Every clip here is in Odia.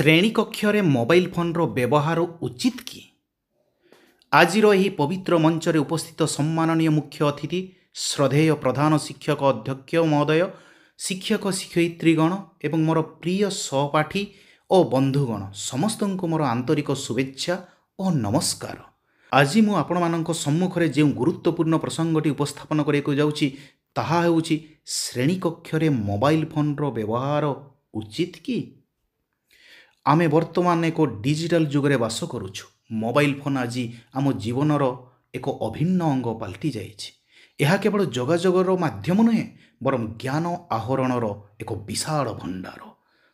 ଶ୍ରେଣୀକକ୍ଷରେ ମୋବାଇଲ ଫୋନ୍ର ବ୍ୟବହାର ଉଚିତ କି? ଆଜିର ଏହି ପବିତ୍ର ମଞ୍ଚରେ ଉପସ୍ଥିତ ସମ୍ମାନନୀୟ ମୁଖ୍ୟ ଅତିଥି, ଶ୍ରଦ୍ଧେୟ ପ୍ରଧାନ ଶିକ୍ଷକ ଅଧ୍ୟକ୍ଷ ମହୋଦୟ, ଶିକ୍ଷକ ଶିକ୍ଷୟିତ୍ରୀଗଣ ଏବଂ ମୋର ପ୍ରିୟ ସହପାଠୀ ଓ ବନ୍ଧୁଗଣ, ସମସ୍ତଙ୍କୁ ମୋର ଆନ୍ତରିକ ଶୁଭେଚ୍ଛା ଓ ନମସ୍କାର। ଆଜି ମୁଁ ଆପଣମାନଙ୍କ ସମ୍ମୁଖରେ ଯେଉଁ ଗୁରୁତ୍ୱପୂର୍ଣ୍ଣ ପ୍ରସଙ୍ଗଟି ଉପସ୍ଥାପନ କରିବାକୁ ଯାଉଛି, ତାହା ହେଉଛି ଶ୍ରେଣୀକକ୍ଷରେ ମୋବାଇଲ ଫୋନ୍ର ବ୍ୟବହାର ଉଚିତ କି? ଆମେ ବର୍ତ୍ତମାନ ଏକ ଡିଜିଟାଲ ଯୁଗରେ ବାସ କରୁଛୁ। ମୋବାଇଲ ଫୋନ୍ ଆଜି ଆମ ଜୀବନର ଏକ ଅଭିନ୍ନ ଅଙ୍ଗ ପାଲଟି ଯାଇଛି। ଏହା କେବଳ ଯୋଗାଯୋଗର ମାଧ୍ୟମ ନୁହେଁ, ବରଂ ଜ୍ଞାନ ଆହରଣର ଏକ ବିଶାଳ ଭଣ୍ଡାର।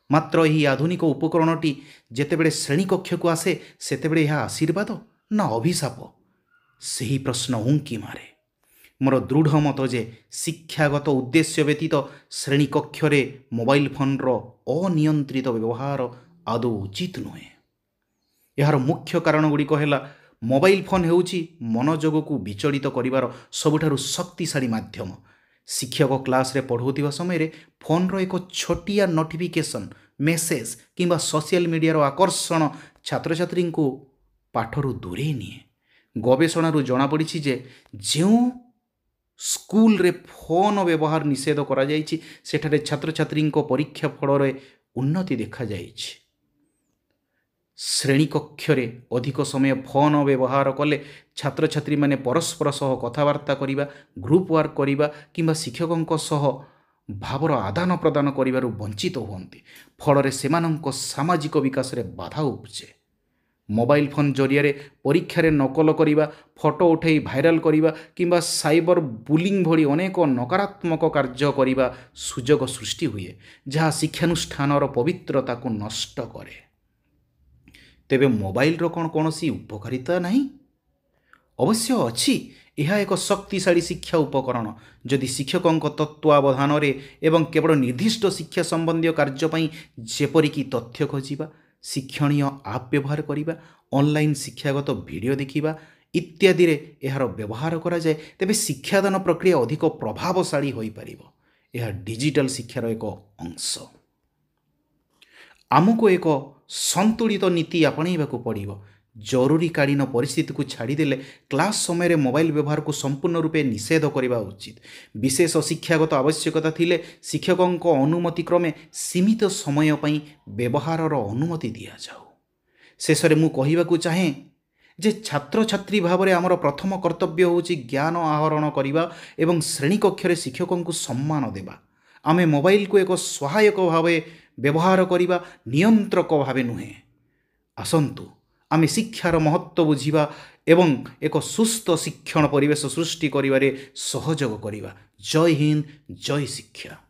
ମାତ୍ର ଏହି ଆଧୁନିକ ଉପକରଣଟି ଯେତେବେଳେ ଶ୍ରେଣୀକକ୍ଷକୁ ଆସେ, ସେତେବେଳେ ଏହା ଆଶୀର୍ବାଦ ନା ଅଭିଶାପ, ସେହି ପ୍ରଶ୍ନ ଉଙ୍କି ମାରେ। ମୋର ଦୃଢ଼ ମତ ଯେ ଶିକ୍ଷାଗତ ଉଦ୍ଦେଶ୍ୟ ବ୍ୟତୀତ ଶ୍ରେଣୀକକ୍ଷରେ ମୋବାଇଲ ଫୋନ୍ର ଅନିୟନ୍ତ୍ରିତ ବ୍ୟବହାର ଆଦୌ ଉଚିତ ନୁହେଁ। ଏହାର ମୁଖ୍ୟ କାରଣ ଗୁଡ଼ିକ ହେଲା, ମୋବାଇଲ ଫୋନ୍ ହେଉଛି ମନୋଯୋଗକୁ ବିଚଳିତ କରିବାର ସବୁଠାରୁ ଶକ୍ତିଶାଳୀ ମାଧ୍ୟମ। ଶିକ୍ଷକ କ୍ଲାସ୍ରେ ପଢ଼ାଉଥିବା ସମୟରେ ଫୋନ୍ର ଏକ ଛୋଟିଆ ନୋଟିଫିକେସନ୍, ମେସେଜ୍ କିମ୍ବା ସୋସିଆଲ ମିଡ଼ିଆର ଆକର୍ଷଣ ଛାତ୍ରଛାତ୍ରୀଙ୍କୁ ପାଠରୁ ଦୂରେଇ ନିଏ। ଗବେଷଣାରୁ ଜଣାପଡ଼ିଛି ଯେ ଯେଉଁ ସ୍କୁଲରେ ଫୋନ୍ ବ୍ୟବହାର ନିଷେଧ କରାଯାଇଛି, ସେଠାରେ ଛାତ୍ରଛାତ୍ରୀଙ୍କ ପରୀକ୍ଷା ଫଳରେ ଉନ୍ନତି ଦେଖାଯାଇଛି। ଶ୍ରେଣୀକକ୍ଷରେ ଅଧିକ ସମୟ ଫୋନ୍ ବ୍ୟବହାର କଲେ ଛାତ୍ରଛାତ୍ରୀମାନେ ପରସ୍ପର ସହ କଥାବାର୍ତ୍ତା କରିବା, ଗ୍ରୁପ୍ ୱାର୍କ କରିବା କିମ୍ବା ଶିକ୍ଷକଙ୍କ ସହ ଭାବର ଆଦାନ ପ୍ରଦାନ କରିବାରୁ ବଞ୍ଚିତ ହୁଅନ୍ତି। ଫଳରେ ସେମାନଙ୍କ ସାମାଜିକ ବିକାଶରେ ବାଧା ଉପୁଜେ। ମୋବାଇଲ ଫୋନ୍ ଜରିଆରେ ପରୀକ୍ଷାରେ ନକଲ କରିବା, ଫଟୋ ଉଠାଇ ଭାଇରାଲ କରିବା କିମ୍ବା ସାଇବର ବୁଲିଂ ଭଳି ଅନେକ ନକାରାତ୍ମକ କାର୍ଯ୍ୟ କରିବା ସୁଯୋଗ ସୃଷ୍ଟି ହୁଏ, ଯାହା ଶିକ୍ଷାନୁଷ୍ଠାନର ପବିତ୍ରତାକୁ ନଷ୍ଟ କରେ। ତେବେ ମୋବାଇଲର କ'ଣ କୌଣସି ଉପକାରିତା ନାହିଁ? ଅବଶ୍ୟ ଅଛି। ଏହା ଏକ ଶକ୍ତିଶାଳୀ ଶିକ୍ଷା ଉପକରଣ। ଯଦି ଶିକ୍ଷକଙ୍କ ତତ୍ତ୍ୱାବଧାନରେ ଏବଂ କେବଳ ନିର୍ଦ୍ଦିଷ୍ଟ ଶିକ୍ଷା ସମ୍ବନ୍ଧୀୟ କାର୍ଯ୍ୟ ପାଇଁ, ଯେପରିକି ତଥ୍ୟ ଖୋଜିବା, ଶିକ୍ଷଣୀୟ ଆପ୍ ବ୍ୟବହାର କରିବା, ଅନଲାଇନ୍ ଶିକ୍ଷାଗତ ଭିଡ଼ିଓ ଦେଖିବା ଇତ୍ୟାଦିରେ ଏହାର ବ୍ୟବହାର କରାଯାଏ, ତେବେ ଶିକ୍ଷାଦାନ ପ୍ରକ୍ରିୟା ଅଧିକ ପ୍ରଭାବଶାଳୀ ହୋଇପାରିବ। ଏହା ଡିଜିଟାଲ ଶିକ୍ଷାର ଏକ ଅଂଶ। ଆମକୁ ଏକ ସନ୍ତୁଳିତ ନୀତି ଆପଣେଇବାକୁ ପଡ଼ିବ। ଜରୁରୀକାଳୀନ ପରିସ୍ଥିତିକୁ ଛାଡ଼ିଦେଲେ କ୍ଲାସ୍ ସମୟରେ ମୋବାଇଲ ବ୍ୟବହାରକୁ ସମ୍ପୂର୍ଣ୍ଣ ରୂପେ ନିଷେଧ କରିବା ଉଚିତ। ବିଶେଷ ଶିକ୍ଷାଗତ ଆବଶ୍ୟକତା ଥିଲେ ଶିକ୍ଷକଙ୍କ ଅନୁମତି କ୍ରମେ ସୀମିତ ସମୟ ପାଇଁ ବ୍ୟବହାରର ଅନୁମତି ଦିଆଯାଉ। ଶେଷରେ ମୁଁ କହିବାକୁ ଚାହେଁ ଯେ ଛାତ୍ରଛାତ୍ରୀ ଭାବରେ ଆମର ପ୍ରଥମ କର୍ତ୍ତବ୍ୟ ହେଉଛି ଜ୍ଞାନ ଆହରଣ କରିବା ଏବଂ ଶ୍ରେଣୀକକ୍ଷରେ ଶିକ୍ଷକଙ୍କୁ ସମ୍ମାନ ଦେବା। ଆମେ ମୋବାଇଲକୁ ଏକ ସହାୟକ ଭାବେ ବ୍ୟବହାର କରିବା, ନିୟନ୍ତ୍ରକ ଭାବେ ନୁହେଁ। ଆସନ୍ତୁ ଆମେ ଶିକ୍ଷାର ମହତ୍ତ୍ୱ ବୁଝିବା ଏବଂ ଏକ ସୁସ୍ଥ ଶିକ୍ଷଣ ପରିବେଶ ସୃଷ୍ଟି କରିବାରେ ସହଯୋଗ କରିବା। ଜୟ ହିନ୍ଦ, ଜୟ ଶିକ୍ଷା।